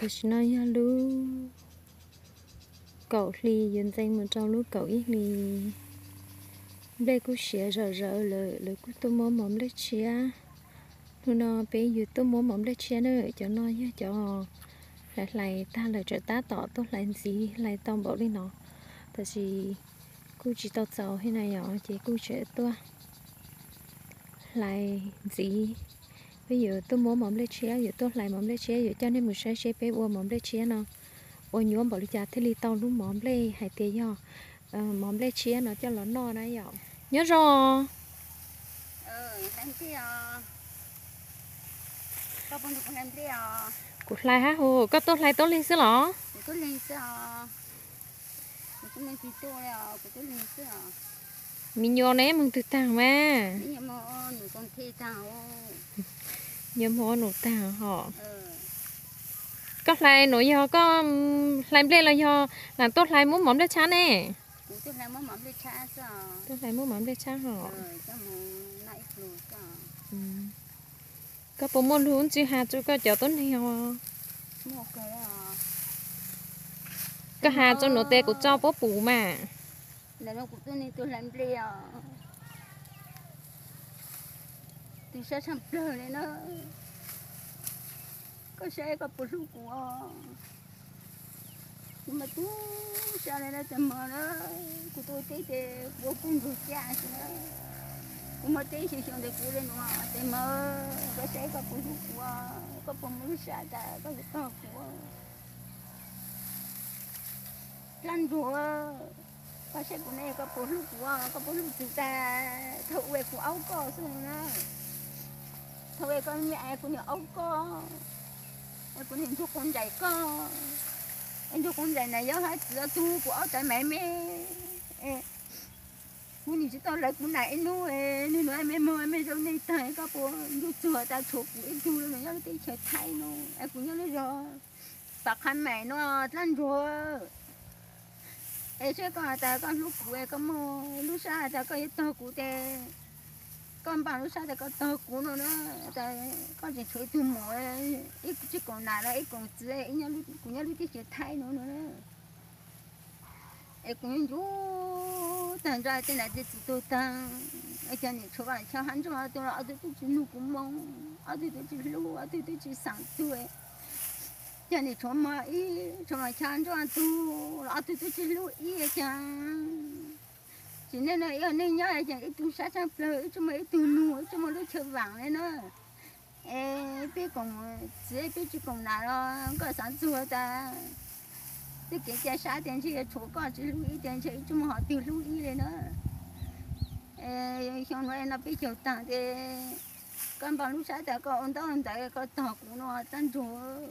Tam sim no yog lub kaum hli yuav ntxeev mus rau lub kaum ib hli. Nplej kuj siav zom zaws lawm, lawv kuj tuaj muab mov nplej tshiab. Hnub no peb yuav tuaj muab mov nplej tshiab na. Cov no yog cov hlais hlais tag lawm, tsam tab tom tuaj hlais ntxiv, hlais tau npaum li no. Tab sis kuj tsis tau txaus thiab na yom, ces kuj tseem tuaj hlais ntxiv. Peb yuav tuaj muab mov nplej tshiab, yuav tuaj hlais mov nplej tshiab, yuav coj nej mus saib seb peb ua mov nplej tshiab no ua nyuaj npaum li cas thiaj li tau lub mov nplej hais tias yog mov nplej tshiab no coj los noj na yom. Nyob zoo. Kuv hlais hab hu, koj tuaj hlais tuab leeg xwb los? Me nyuam ne, moog twg taag mas? Nyuam moog ua num taag hos. Koj hlais nuav yog koj hlais nplej los yog lam tuaj hlais muab mov nplej tshab ne? Tuaj hlais muab mov nplej tshab hos. Koj puas muaj lug ntxiv has rua koj cov tuab neeg os? Koj has rua nuav tes kuv tso puab pum mas. Ntawm no kuv tuaj hlais nplej os. Tu sab tshaaj plawg li na. Koj saib koj puas hlub kuv os? Kuv mas tu sab li na tes mog na. Kuv tuaj teb tes kuv ua puj ntsuag caj xwb na. Kuv muaj teb xyoo xyoo ntawm kuv li nuav tes mog. Koj saib koj puas hlub kuv os? Koj puas muaj lub sab tas koj yuav tog kuv? Dlaab Ntsuag, koj saib kuv ne, koj puas hlub kuv, koj puas hlub kuv tas thaum ua kuv aub koj xwb na. Thaum ua koj me es kuv niag aub koj, es kuv niag ntsuag quav ntsais koj, es ntsuag quav ntsais na yog hab txiv tug kuv aub tas me me. Kuv nim tsis tau lawv kuv nam ib nub, nwg nuav me moog me zoo neeg taag, koj puas ntsuag txuag tas tshuav kuv ib tug los nyob lub teb chaws Thaib no, es kuv nyob lub zog Pas Qha Maim no Dlaab Ntsuag. Es saib koj has tas koj hlub kuv, koj muaj lub sab has tas koj yuav tog kuv tes, koj npaj lub sab tas koj tog kuv no na. Koj tseem tshuav ib tug muam, ib tsi koom nam los ib koom txiv, kuv nyob lub teb chaws Thaib no no na. Es kuv yuav ncu tag nrho tej nam tej txiv tuag taag, es cov niam tshuav vaj tshuav hab ntsoj tuag los ob tug twb tsis nug kuv moo, ob tug twb tsis hlub, ob tug twb tsis xaav tuag. Cov niam tshuav mog ib tshuav mas chaw ntsoj tuag los ob tug twb tsis hlub ib caag. Tsis nej no ib yog neeg nyob ces ib tug sab tshaaj plawg, ib tsi muaj ib tug nug, ib tsi muaj lub chaw vaam li na. Es peb koom txiv peb tsis koom nam los koj xaav txuag tas twb kev ca sab tes ntshe yuav tshuav koj tsis hlub ib tes ntshe ib tsi muaj hov twg hlub ib li na. Es xyoo nuav no peb caug taag tes koj npaj lub sab tas koj ua ntaub ntawv koj tog kuv no Dlaab Ntsuag.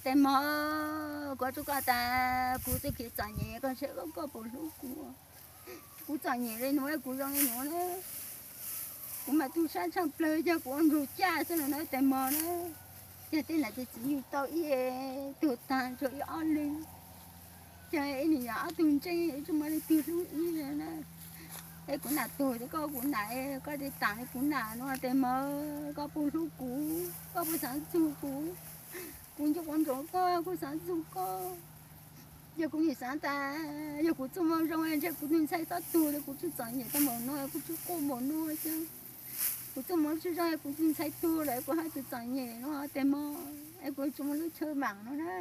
Tes mog, kuv tsuj koj tas kuv txuj kev txom nyem koj saib koj puas hlub kuv. Kuv txom nyem li nuav kuv zoo li nuav na. Kuv mas tug sab tshaaj plawg cog kuv ua ntsuag caj xwb no na tes mog na. Cog tej nam tej txiv yug tau ib tug taag tshuav ib ob leeg. Cog ib niam yog ob tug ntseeg ib tsi muaj leej twg hlub ib li na. Es kuv nam tuag tes koj kuv nam, koj tes taam li kuv nam no tes mog, koj puas hlub kuv, koj puas xaav txug kuv. Kuv nco quav ntsoov koj, kuv xaav txug koj. Yog kuv nim xaav tas, yog kuv txuj moo zoo ntshe kuv tug ntxhais txhob tuag li kuv tsi txom nyem tau npaum nuav, kuv tsi quaj npaum nuav cog. Kuv txuj moo tsi zoo kuv tug ntxhais tuag lawm kuv hab tug txom nyem no tes mog, es kuv tsi muaj lub chaw vaam no na.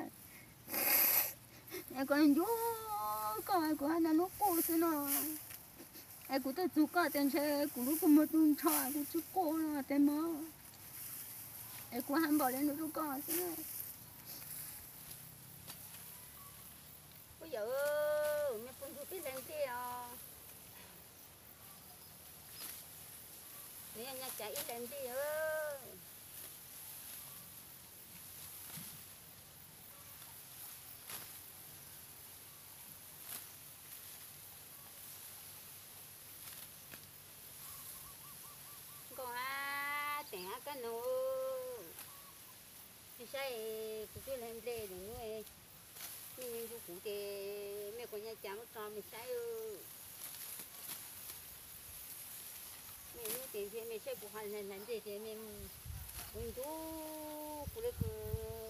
Es kuv ncu koj, kuv hab naj nub quaj xwb no. Es kuv tuaj txug koj tes ntshe kuv lub kua muag tu nrho kuv tsi quaj no tes mog. Es kuv hab npaum li nuav rua koj xwb. Kuv yawm, me puj ntsuag peb hlais nplej os. Nws yog nyav cav ib hlais nplej. Nkauj ab, teem ab kab noog, mej saib kuv twb hlais nplej lawm nuav, mej ncu kuv ces mej kuas nyav cav muab tso mej saib. Mej nub tes ntshe mej saib kuv hlais nplej ces mej ua ncu kuv le kws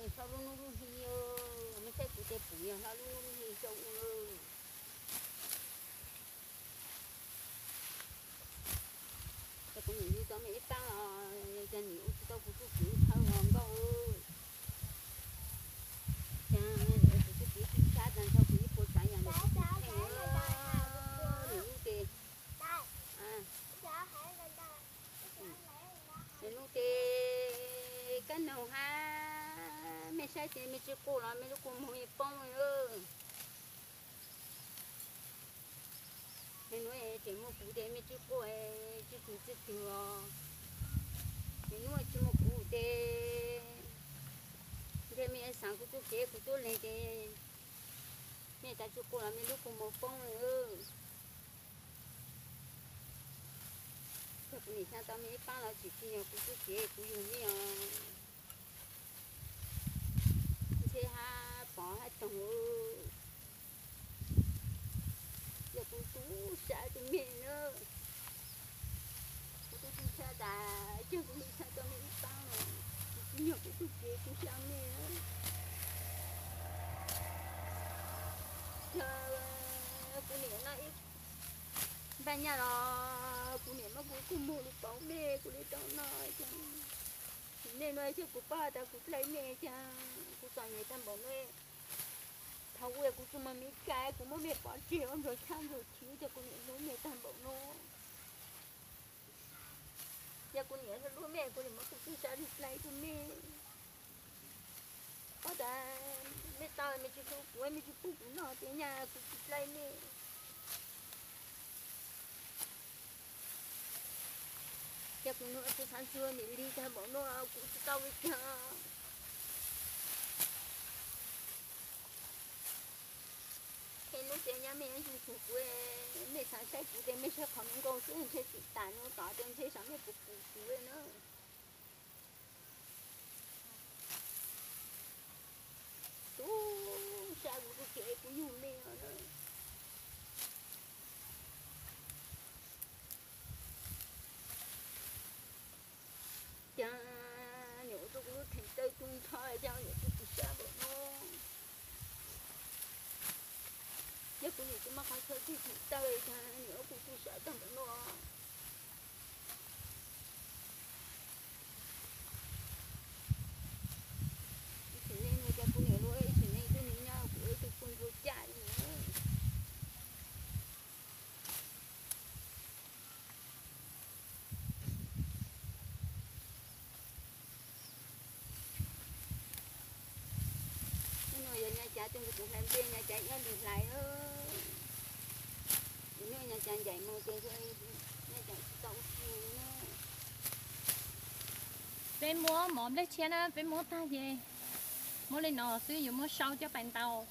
Ces kuv niam yug tau mej ib paab los yog nim ua tsis tau kuv tug kev ntshaw los nkauj. Ces kuv tug kev tsis sab tag nrho kuv ib puas tsav yam ntawm kuv tus kheej, nws lub ces, nws lub ces kab noog hab, mej saib ces mej tsis quaj los mej lub kua muag yeej poob li. Mej nuav tseem muaj kuv ces mej tsis quaj, tsis tug tsis tug os. Mej nuav tsis muaj kuv ces ntshe mej xaav kuv tug kev kuv tub leeg ces mej tas tsis quaj los mej lub kua muag poob li. Yog kuv niam xyaa tau mej ib paab los tsis tsim nyog kuv tug kev kuv yug mej os. Ntshe hab pov hab toog, yog kuv tub sab tug mej na. Kuv tub tub sab tas, yog kuv niam xyaa tau mej ib paab los tsis tsim nyog kuv tug kev tub sab mej. Yog kuv niam noj ib npaj nyaj los kuv niam muab kuv kua muag lug pauv mej kuv le tau noj. Nim no yog kuv paub tas kuv dlaib mej ces kuv txom nyem tag npaum no. Thaum ub kuv tsuas moog Mes Kas kuv muab mej pov tseg ua nplua tshab nplua chiv ces kuv niam hlub mej tag npaum no. Yog kuv niam hlub mej kuv niam muab kuv tub sab lug dlaib rua mej. Paub tas mej tau mej tsis hlub kuv, mej tsis pub kuv noj ces nyaj kuv tsis dlaib mej. Yog kuv nua tsis xaav txug nim lig tag npaum no kuv tsis tau li cas. Ib hnub ces nyab mej yuav yug txug kuv, mej xaav saib kuv ces mej saib qhov nuav nkaus xwb, ntshe tsim tas nuav tom ces ntshe xyov mej puas pum kuv na. Tub sab kuv tug kev kuv yug mej os na. Cas niam ua rua kuv lub theem tawj tu nrho, cas niam tu tsis sab npaum no. Yog kuv niam tsis muaj qhov chaw tug theem tawj, cas niam ua kuv tu sab tag npaum no. Ib sim neej no cas kuv niam lub ib sim neej tug me nyab kuv ua ib tug poj ntsuag caj li na. Hnub no yog nyab cav tuaj nrug kuv hlais nplej, nyab cav ib ob lwm hlais. Kuv nyob nyab cav ncaim moog ces nyab cav tsis tau ua si na. Peb muab mov nplej tshiab na, peb muab tag ces muab li no xwb, yuav muab sau coj pais ntaus.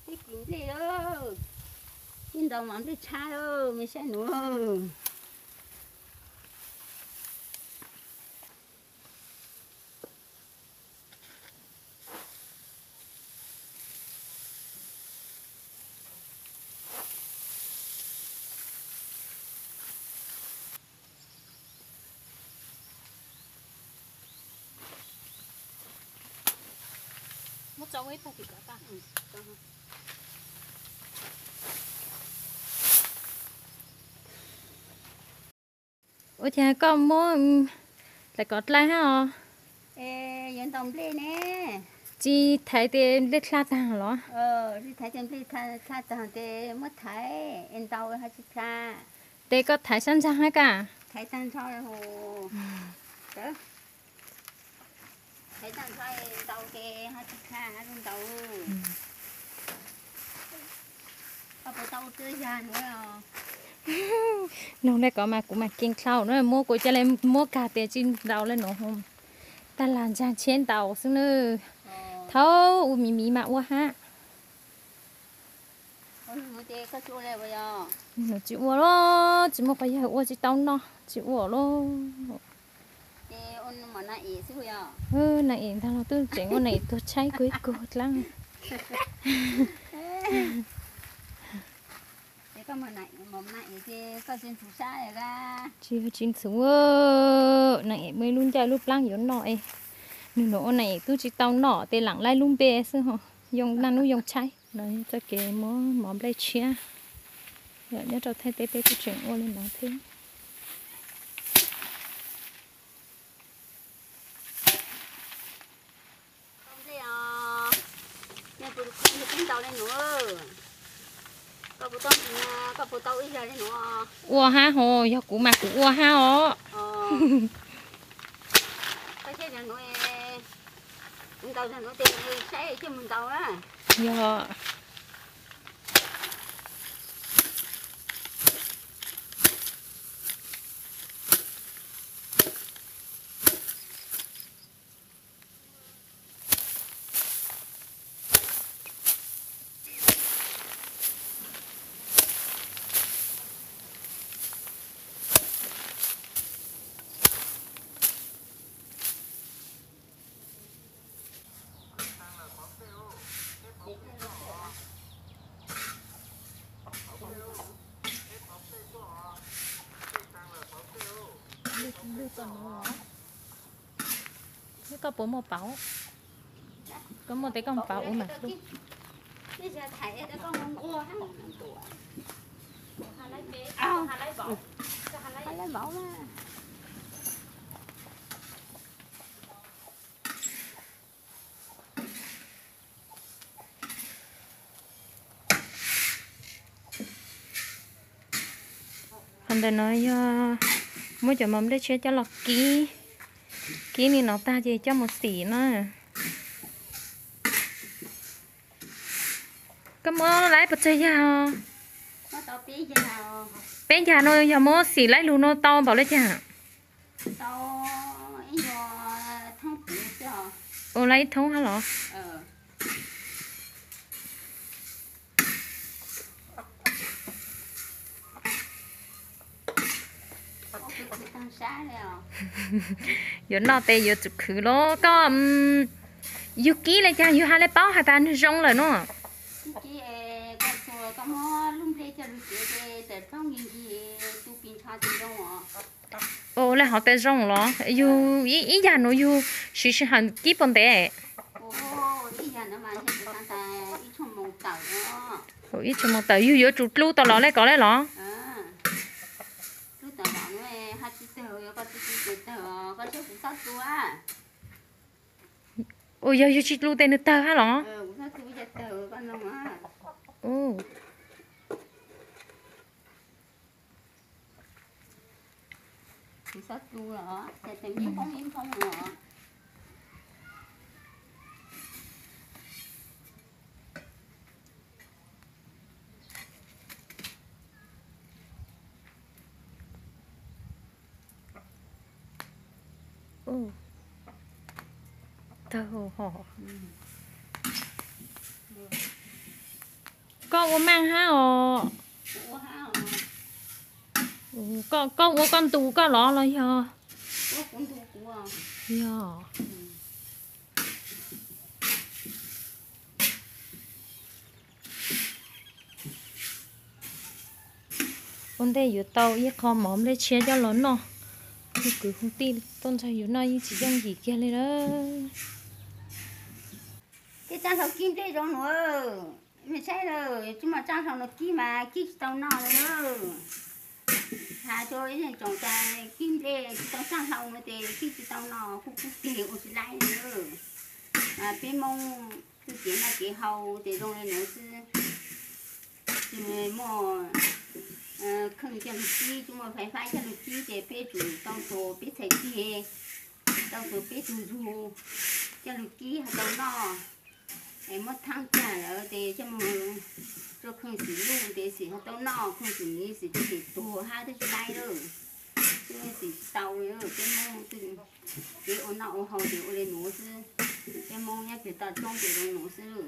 Tib kis nplej lawm, tib ntaus mas nplej tshab lawm, mej saib nuav. Muab tso ua ib pawg tim ko tag. Ua cas koj muab hlais kom dlai hab os? Yuav ntaus nplej ne. Tsis thaiv tes nplej dlha tag los? Tsis thaiv tes nplej dlha tag tes muab thaiv es ntaus ho tsis dlha. Tes koj thaiv sab ntsag hab kaj? Thaiv tag nrho, thaiv tag nrho ntaus tes ho tsis dlha hab ntaus. Koj puas tau ua tub yag nuav? Nug le ko mas kuv mas keej dlhau na, muab kuv coj le muab kag tes tsis ntaus le nuav. Tag lam ntsag cheb ntaus xwb na. Thaum ua miv miv mas ua hab. Nws tsis ua los tsis muaj qhov yawg ua tsis tau noj tsis ua los. Naj es ntag los twb tseem ua naj es tuag tshaib kuv ib kug dlaab. Tsis yog tsis ntxhuv, naj es muaj ib lub ncaij lub plaab yuav noj es. Nws nuav ua naj es tub tsis tau noj tes laam laib lub npe xwb ho. Yoo naj nub yoo tshaib. Txoj kev muab mov nplej tshiab nyob rau Thaib teb peb kuj tseem ua li no thiab. Ua hab ho, yog kuv mas kuv ua hab os. Yog. Koj puas muaj pauv? Koj muaj tes koj pauv ua mas. Qhov ntawm no yog muab cov mov nplej tshiab coj los kib, kib li no tag ces coj mus xim na. Koj muab laib puas tsawg yag? Peb yag no yog muab xim laib lug no tau npaum le caag? Ua laib ib thoob hab los? Yuav noj tes yuav tsum khwv los koj, yug kib le caag yug ha le paub has tas nwg zoo lawm no? Ua le hov tes zoo los? Yug ib yag nuav yug siv sij hawm kib puas ntev? Ib tshua moos tawm yug yuav tsum dlu tau los le ko le los? Ua yog yug tsis dlu tes nwg tawg hab los? Koj ua maaj hab os. Koj ua koj ntu koj los los yog? Yog. Ua ntej yuav tau ib qho mov nplej tshiab coj los noj, hu kwv hu tij tuaj nrog yus noj yeej tsis yooj yim kiag li lawm. Tej tsaaj hlau kib nplej zoo nuav, mej saib lawm, tsis muaj tsaaj hlau nuav kib mas kib tsis tau noj li. Has rua ib leeg tsoom tas kib nplej tsis tau tsaaj hlau nuav tes kib tsis tau noj, kuj kub keg ua tsis laib li. Peb Moob txuj kev noj kev haus tes zoo li nuav xwb. Tsis muaj kheej coj lug kib, tsis muaj fais fab coj lug kib ces peb tsum tau tuav peb txhais tes, tau tuav peb tug ntxug coj lug kib ho tau noj. Es muab thaab tag lawm tes coj moog rua kheej xim luj tes xim ho tau noj, kheej xim miv xim tau tes tuag hab twb tsi laib lawm. Twb xim tsi tau li, peb Moob kev ua noj ua haus tes ua le nuav xwb. Peb Moob nyob peg toj roob tes ua le nuav xwb.